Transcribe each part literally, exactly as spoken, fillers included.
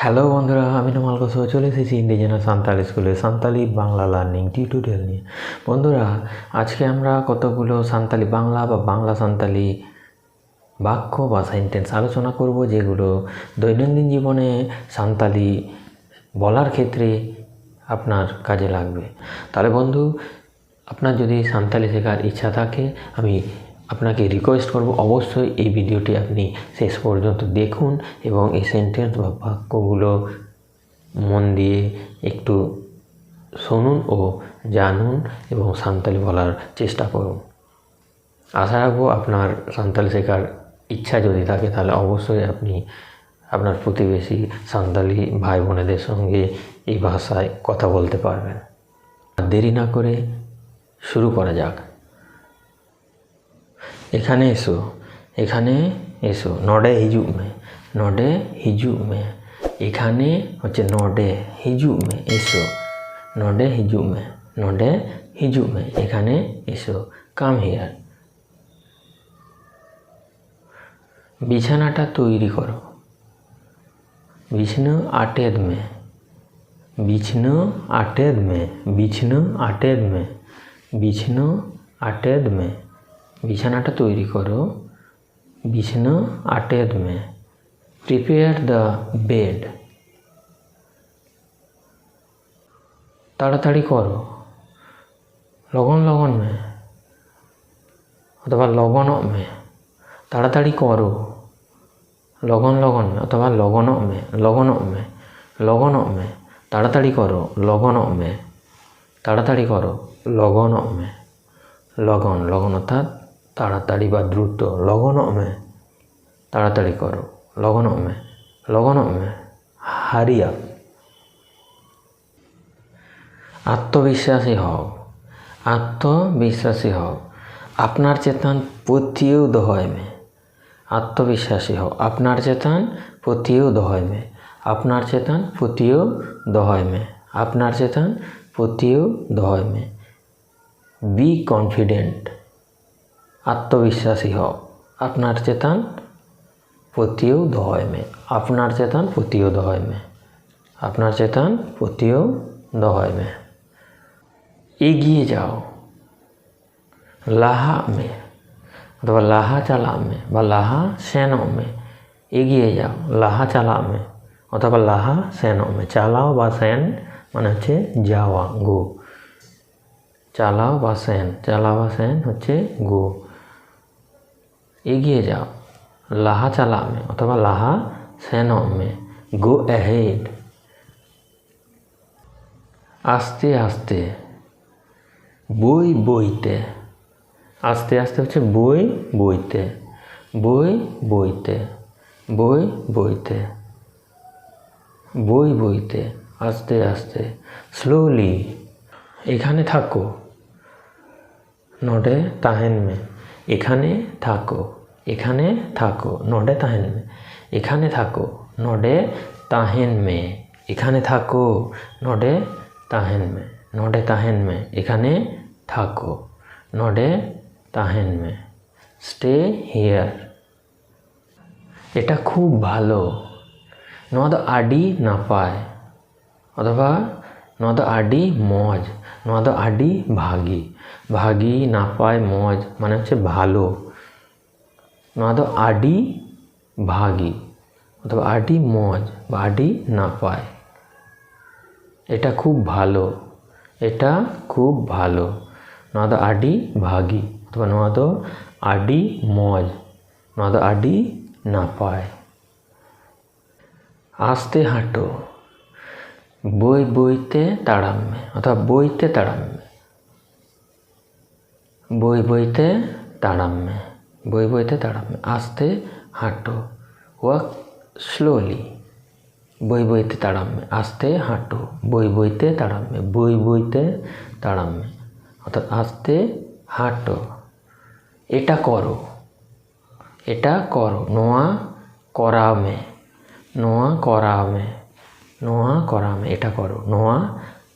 Hello বন্ধুরা, আমি নোমাল কসবা, চলে এসেছি ইন্ডিজেনাস সান্তালি স্কুলে সান্তালি বাংলা লার্নিং টিউটোরিয়াল নিয়ে। বন্ধুরা, আজকে আমরা কতগুলো সান্তালি বাংলা বা বাংলা সান্তালি বাক্য বা সেন্টেন্স আলোচনা করব, যেগুলো দৈনন্দিন জীবনে সান্তালি বলার ক্ষেত্রে আপনার কাজে লাগবে। তাহলে বন্ধু, আপনার যদি সান্তালি শেখার ইচ্ছা থাকে, আমি আপনাকে রিকোয়েস্ট করব, অবশ্যই এই ভিডিওটি আপনি শেষ পর্যন্ত দেখুন এবং এই সেন্টেন্স বা বাক্যগুলো মন দিয়ে একটু শুনুন ও জানুন এবং সান্তালি বলার চেষ্টা করুন। আশা রাখবো আপনার সান্তালি শেখার ইচ্ছা যদি থাকে, তাহলে অবশ্যই আপনি আপনার প্রতিবেশী সান্তালি ভাই বোনেদের সঙ্গে এই ভাষায় কথা বলতে পারবেন। আর দেরি না করে শুরু করা যাক। এখানে এসো, এখানে এসো, ᱱᱚᱰᱮ ᱦᱤᱡᱩᱜ ᱢᱮ, ᱱᱚᱰᱮ ᱦᱤᱡᱩᱜ ᱢᱮ, এখানে হচ্ছে ᱱᱚᱰᱮ ᱦᱤᱡᱩᱜ ᱢᱮ, এসো, ᱱᱚᱰᱮ ᱦᱤᱡᱩᱜ ᱢᱮ, ᱱᱚᱰᱮ ᱦᱤᱡᱩᱜ ᱢᱮ, এখানে এসো, come here. বিছানাটা তৈরি করো। বিছানা আটেদ মে। বিছানা আটেদ মে। বিছানা আটেদ মে। বিছানা আটেদ মে। বিছানাটা তৈরি করো। বিছানা আটেদ মে। Prepare the bed. তাড়াতাড়ি করো। ᱞᱚᱜᱚᱱ ᱞᱚᱜᱚᱱ ᱢᱮ᱾ ᱚᱛᱷᱚᱵᱟ ᱞᱚᱜᱚᱱᱚᱜ ᱢᱮ᱾ ᱛᱟᱲᱟᱛᱟᱲᱤ ᱠᱚᱨᱚ᱾ ᱞᱚᱜᱚᱱ ᱞᱚᱜᱚᱱ ᱢᱮ ᱚᱛᱷᱚᱵᱟ ᱞᱚᱜᱚᱱᱚᱜ ᱢᱮ, ᱞᱚᱜᱚᱱᱚᱜ ᱢᱮ, ᱞᱚᱜᱚᱱᱚᱜ ᱢᱮ᱾ ᱛᱟᱲᱟᱛᱟᱲᱤ ᱠᱚᱨᱚ, ᱞᱚᱜᱚᱱᱚᱜ ᱢᱮ᱾ ᱛᱟᱲᱟᱛᱟᱲᱤ ᱠᱚᱨᱚ, ᱞᱚᱜᱚᱱᱚᱜ ᱢᱮ᱾ ᱞᱚᱜᱚᱱ, ᱞᱚᱜᱚᱱ ᱚᱨᱛᱷᱟᱛ ᱛᱟᱲᱟᱛᱟᱲᱤ ᱵᱟ ᱫᱨᱩᱛᱚ, ᱞᱚᱜᱚᱱᱚᱜ ᱢᱮ᱾ ᱛᱟᱲᱟᱛᱟᱲᱤ ᱠᱚᱨᱚ, ᱞᱚᱜᱚᱱᱚᱜ ᱢᱮ, ᱞᱚᱜᱚᱱᱚᱜ ᱢᱮ᱾ Hurry up. আত্মবিশ্বাসী হও, আত্মবিশ্বাসী হও। আপনার ᱪᱮᱛᱟᱱ ᱯᱟᱹᱛᱭᱟᱹᱣ ᱫᱚᱦᱚᱭ ᱢᱮ᱾ ᱟᱛᱢᱚᱵᱤᱥᱥᱟᱥᱤ ᱦᱚ, ᱟᱯᱱᱟᱨ ᱪᱮᱛᱟᱱ ᱯᱟᱹᱛᱭᱟᱹᱣ ᱫᱚᱦᱚᱭ ᱢᱮ᱾ ᱟᱯᱱᱟᱨ ᱪᱮᱛᱟᱱ ᱯᱟᱹᱛᱭᱟᱹᱣ ᱫᱚᱦᱚᱭ ᱢᱮ᱾ ᱟᱯᱱᱟᱨ ᱪᱮᱛᱟᱱ ᱯᱟᱹᱛᱭᱟᱹᱣ ᱫᱚᱦᱚᱭ ᱢᱮ᱾ Be confident. ᱟᱛᱢᱚᱵᱤᱥᱥᱟᱥᱤ ᱦᱚ, ᱟᱯᱱᱟᱨ ᱪᱮᱛᱟᱱ ᱯᱟᱹᱛᱭᱟᱹᱣ ᱫᱚᱦᱚᱭ ᱢᱮ᱾ ᱟᱯᱱᱟᱨ ᱪᱮᱛᱟᱱ ᱯᱟᱹᱛᱭᱟᱹᱣ ᱫᱚᱦᱚᱭ ᱢᱮ᱾ ᱟᱯᱱᱟᱨ ᱪᱮᱛᱟᱱ ᱯᱟᱹᱛᱭᱟᱹᱣ ᱫᱚᱦᱚᱭ ᱢᱮ᱾ ᱮᱜᱤᱭᱮ ᱡᱟᱣ᱾ ᱞᱟᱦᱟᱜ ᱢᱮ᱾ ᱚᱛᱷᱚᱵᱟ ᱞᱟᱦᱟ ᱪᱟᱞᱟᱜ ᱢᱮ ᱵᱟ ᱞᱟᱦᱟ ᱥᱮᱱᱚᱜ ᱢᱮ᱾ ᱮᱜᱤᱭᱮ ᱡᱟᱣ, ᱞᱟᱦᱟ ᱪᱟᱞᱟᱜ ᱢᱮ ᱚᱛᱷᱚᱵᱟ ᱞᱟᱦᱟ ᱥᱮᱱᱚᱜ ᱢᱮ᱾ ᱪᱟᱞᱟᱣ ᱵᱟ ᱥᱮᱱ ᱢᱟᱱᱮ ᱦᱚᱪᱪᱷᱮ ᱡᱟᱣᱟ, ᱜᱳ᱾ ᱪᱟᱞᱟᱣ ᱵᱟ ᱥᱮᱱ, ᱪᱟᱞᱟᱣ ᱵᱟ ᱥᱮᱱ ᱦᱚᱪᱪᱷᱮ ᱜᱳ᱾ ᱮᱜᱤᱭᱮ ᱡᱟᱣ, ᱞᱟᱦᱟ ᱪᱟᱞᱟᱜ ᱢᱮ ᱚᱛᱷᱚᱵᱟ ᱞᱟᱦᱟ ᱥᱮᱱᱚᱜ ᱢᱮ᱾ Go ahead. ᱟᱥᱛᱮ ᱟᱥᱛᱮ, ᱵᱟᱹᱭ ᱵᱟᱹᱭ ᱛᱮ᱾ ᱟᱥᱛᱮ ᱟᱥᱛᱮ ᱦᱚᱪᱪᱷᱮ ᱵᱟᱹᱭ ᱵᱟᱹᱭ ᱛᱮ, ᱵᱟᱹᱭ ᱵᱟᱹᱭ ᱛᱮ, ᱵᱟᱹᱭ ᱵᱟᱹᱭ ᱛᱮ, ᱵᱟᱹᱭ ᱵᱟᱹᱭ ᱛᱮ, ᱟᱥᱛᱮ ᱟᱥᱛᱮ, slowly. এখানে থাকো, ᱱᱚᱰᱮ ᱛᱟᱦᱮᱱ ᱢᱮ᱾ এখানে থাকো, এখানে থাকো, ᱱᱚᱰᱮ ᱛᱟᱦᱮᱱ ᱢᱮ᱾ エカネタコ、 ᱱᱚᱰᱮ ᱛᱟᱦᱮᱱ ᱢᱮ᱾ エカネタコ、 ᱱᱚᱰᱮ ᱛᱟᱦᱮᱱ ᱢᱮ᱾ ᱱᱚᱰᱮ ᱛᱟᱦᱮᱱ ᱢᱮ᱾ エカネタコ、 ᱱᱚᱰᱮ ᱛᱟᱦᱮᱱ ᱢᱮ᱾ Stay here. এটা খুব ভালো। ᱱᱚᱣᱟ ᱫᱚ ᱟᱹᱰᱤ ᱱᱟᱯᱟᱭ᱾ ᱚᱛᱷᱚᱵᱟ ᱱᱚᱣᱟ ᱫᱚ ᱟᱹᱰᱤ ᱢᱚᱡᱽ᱾ ᱱᱚᱣᱟ ᱫᱚ ᱟᱹᱰᱤ ᱵᱷᱟᱹᱜᱤ᱾ ᱵᱷᱟᱹᱜᱤ, ᱱᱟᱯᱟᱭ, ᱢᱚᱡᱽ ᱢᱟᱱᱮ ᱦᱚᱪᱪᱷᱮ ᱵᱷᱟᱞᱳ᱾ ᱱᱚᱣᱟ ᱫᱚ ᱟᱹᱰᱤ ᱵᱷᱟᱹᱜᱤ ᱚᱛᱷᱚᱵᱟ ᱟᱹᱰᱤ ᱢᱚᱡᱽ ᱵᱟ ᱟᱹᱰᱤ ᱱᱟᱯᱟᱭ᱾ এটা খুব ভালো, এটা খুব ভালো, ᱱᱚᱣᱟ ᱫᱚ ᱟᱹᱰᱤ ᱵᱷᱟᱹᱜᱤ ᱚᱛᱷᱚᱵᱟ ᱱᱚᱣᱟ ᱫᱚ ᱟᱹᱰᱤ ᱢᱚᱡᱽ, ᱱᱚᱣᱟ ᱫᱚ ᱟᱹᱰᱤ ᱱᱟᱯᱟᱭ᱾ ᱟᱥᱛᱮ ᱦᱟᱸᱴᱚ, ᱵᱟᱹᱭ ᱵᱟᱹᱭ ᱛᱮ ᱛᱟᱲᱟᱢ ᱢᱮ ᱚᱛᱷᱚᱵᱟ ᱵᱟᱹᱭ ᱛᱮ ᱛᱟᱲᱟᱢ ᱢᱮ᱾ ᱵᱟᱹᱭ ᱵᱟᱹᱭ ᱛᱮ ᱛᱟᱲᱟᱢ ᱢᱮ, ᱵᱟᱹᱭ ᱵᱟᱹᱭ ᱛᱮ ᱛᱟᱲᱟᱢ ᱢᱮ᱾ ᱟᱥᱛᱮ ᱦᱟᱸᱴᱚ, walk slowly. ᱵᱟᱹᱭ ᱵᱟᱹᱭ ᱛᱮ ᱛᱟᱲᱟᱢ ᱢᱮ᱾ ᱟᱥᱛᱮ ᱦᱟᱸᱴᱚ, ᱵᱟᱹᱭ ᱵᱟᱹᱭ ᱛᱮ ᱛᱟᱲᱟᱢ ᱢᱮ, ᱵᱟᱹᱭ ᱵᱟᱹᱭ ᱛᱮ ᱛᱟᱲᱟᱢ ᱢᱮ᱾ ᱚᱨᱛᱷᱟᱛ ᱟᱥᱛᱮ ᱦᱟᱸᱴᱚ᱾ এটা করো, এটা করো, ᱱᱚᱣᱟ ᱠᱚᱨᱟᱣ ᱢᱮ, ᱱᱚᱣᱟ ᱠᱚᱨᱟᱣ ᱢᱮ, ᱱᱚᱣᱟ ᱠᱚᱨᱟᱣ ᱢᱮ᱾ এটা করো, ᱱᱚᱣᱟ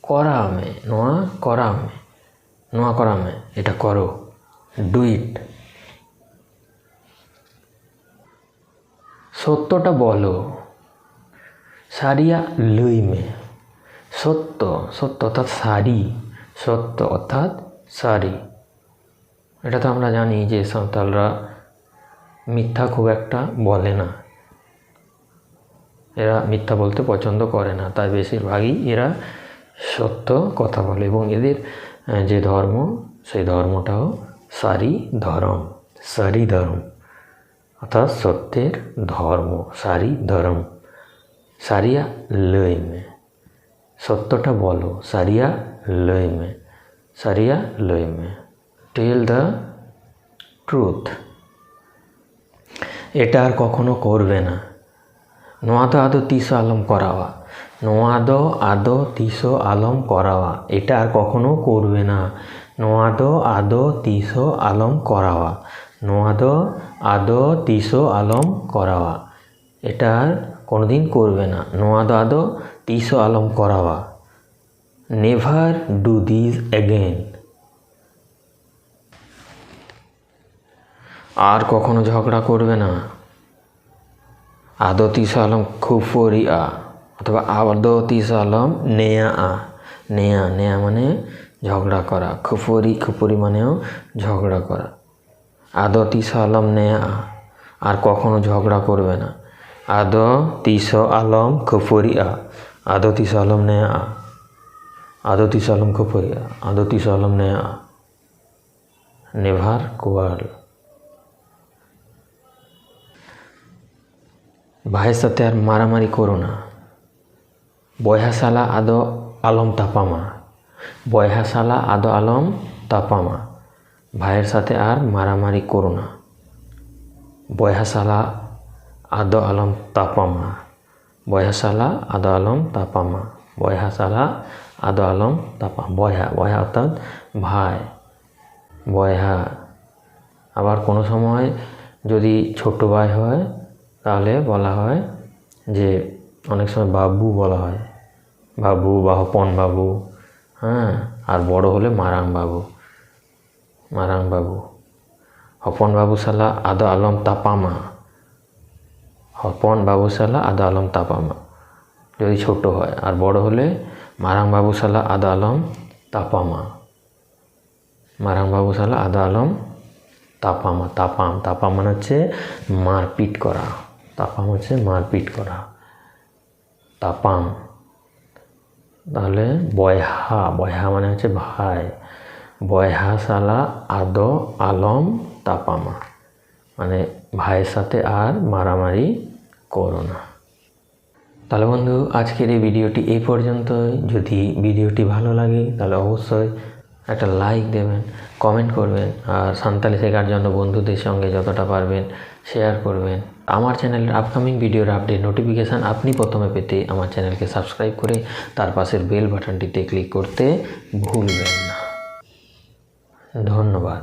ᱠᱚᱨᱟᱣ ᱢᱮ, ᱱᱚᱣᱟ ᱠᱚᱨᱟᱣ ᱢᱮ, ᱱᱚᱣᱟ ᱠᱚᱨᱟᱣ ᱢᱮ᱾ এটা করো, do it. সত্যটা বলো। সারিয়া লইমে। সত্য, সত্য অর্থাৎ সারি। সত্য অর্থাৎ সারি। এটা তো আমরা জানি যে সাঁওতালরা মিথ্যা খুব একটা বলে না। এরা মিথ্যা বলতে পছন্দ করে না, তাই বেশিরভাগই এরা সত্য কথা বলে। এবং এদের আহ, যে ধর্ম, সেই ধর্মটাও সারি ধর্ম। সারি ধর্ম অর্থাৎ সত্যের ধর্ম। সারি ধর্ম। সারিয়া লইমে। সত্যটা বলো। সারিয়া লইমে। সারিয়া লইমে। Tell the truth. এটা আর কখনো করবে না। নোয়াদো আদো তিসো আলম করাওয়া। নোয়াদো আদো তিসো আলম করাওয়া। এটা আর কখনো করবে না। নোয়াদো আদো তিসো আলম করাওয়া। নোয়াদো আদো তিসো আলম করাওয়া। এটা আর কোনোদিন করবে না। নোয়াদো আদো তিসো Alam করাওয়া। Never do this again. আর কখনো ঝগড়া করবে না। আদো তিসো আলম খুফরিয়া অথবা আদো তিসো আলম নেয়া। নেয়া, নেয়া মানে ঝগড়া করা। খুফরি, খুফরি মানেও ঝগড়া করা। আদো তিসো আলম নেয়া, আর কখনো ঝগড়া করবে না। আদো তিসো আলম খুফরিয়া। আদো তিসো আলম নেয়া। আদো তিসো আলম খুফরিয়া। আদো তিসো আলম নেয়া। Never quarrel. ভাইয়ের সাথে আর মারামারি করো না। বয়হা সালা আদো আলম তাপামা। বয়হা সালা আদো আলম তাপামা। ভাইয়ের সাথে আর মারামারি করো না। বয়হা সালা আদো আলম তাপামা। বয়হা সালা আদো আলম তাপামা। বয়হা সালা আদো আলম তাপা। বয়হা, বয়হা অর্থাৎ ভাই। বয়হা। আবার কোনো সময় যদি ছোট ভাই হয়, তাহলে বলা হয় যে, অনেক সময় বাবু বলা হয়, বাবু বা হপন বাবু। হ্যাঁ, আর বড় হলে মারাং বাবু। মারাং বাবু। হপন বাবু সালা আদো আলম তাপামা। হপন বাবু সালা আদো আলম তাপামা, যদি ছোট হয়। আর বড় হলে মারাং বাবু সালা আদো আলম তাপামা। মারাং বাবু সালা আদো আলম তাপামা। তাপাম, তাপাম মানে হচ্ছে মারপিট করা। তাপাম হচ্ছে মারপিট করা। তাপাম। তাহলে বয়হা, বয়হা মানে হচ্ছে ভাই। বয়হা সালা আদো আলম তাপামা, মানে ভাইয়ের সাথে আর মারামারি করো না। তাহলে বন্ধু, আজকের এই ভিডিওটি এই পর্যন্তই। যদি ভিডিওটি ভালো লাগে, তাহলে অবশ্যই একটা লাইক দেবেন, কমেন্ট করবেন, আর সান্তালি শেখার জন্য বন্ধুদের সঙ্গে যতটা পারবেন শেয়ার করবেন। আমার চ্যানেলের আপকামিং ভিডিওর আপডেট নোটিফিকেশান আপনি প্রথমে পেতে আমার চ্যানেলকে সাবস্ক্রাইব করে তার পাশের বেল বাটনটিতে ক্লিক করতে ভুলবেন না। ধন্যবাদ।